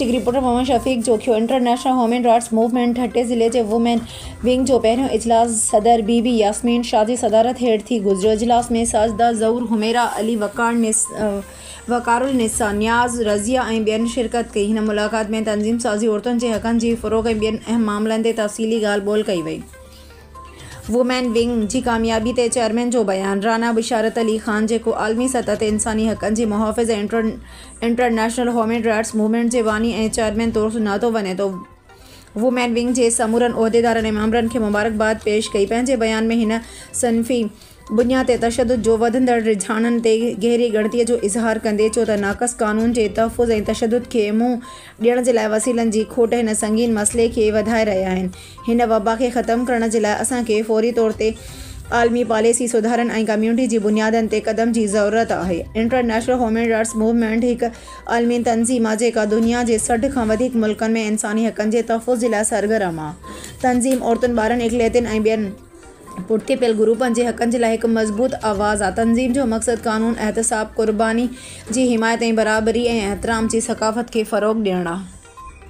District reporter Muhammad Shafiq Jokhio, international human rights movement Thatta ضلعي جي women wing جو پهريون اجلاس صدر بي بي ياسمين شاهه جي صدارت هيٺ ٿي گذريو. اجلاس ۾ ساجده ظهور، حميرا علي، وقار النساء، نياز رضيه ۽ ٻين شرڪت ڪئي. هن ملاقات ۾ تنظيم سازي، عورتن جي حقن جي فروغ ۽ ٻين اهم معاملن تي تفصيلي ڳالهه ٻولهه ڪئي وئي. وومين ونگ جي ڪاميابي تي چيئرمين جو بيان. رانا بشارت علي خان جيڪو عالمي سطح تي انساني حقن جي محافظ ۽ انٽرنيشنل هيومن رائٽس موومينٽ جي باني ۽ چيئرمين طور سڃاتو وڃي ٿو، وومين ونگ جي سمورن عهديدارن ۽ ميمبرن کي مبارڪباد پيش ڪئي. پنهنجي بيان ۾ هن صنفي بنياد تي تشدد جو وڌندڙ رجحانن تي گهري ڳڻتي جو اظهار ڪندي چيو ته ناقص قانون جي تحفظ ۽ تشدد کي منهن ڏيڻ جي لاء وسيلن جي کوٽ هن سنگين مسئلي کي وڌائي رهيا آهن. هن وبا کي ختم ڪرڻ جي لاء اسان کي فوري طور تي عالمي پاليسي سڌارن ۽ ڪميونٽي جي بنيادن تي قدم جي ضرورت آهي. انٽرنيشنل هيومن رائٽس موومينٽ هڪ عالمي تنظيم آهي جيڪا دنيا جي 60 کان وڌيڪ ملڪن ۾ انساني حقن جي تحفظ جي لاء سرگرم آهي. تنظيم عورتن، ٻارن، اقليتن ۽ ٻين پٺتي پيل گروپن جي حقن جي لاء هڪ مضبوط آواز آهي. تنظيم جو مقصد قانون، احتساب، قرباني جي حمايت ۽ برابري ۽ احترام جي ثقافت کي فروغ ڏيڻ آهي.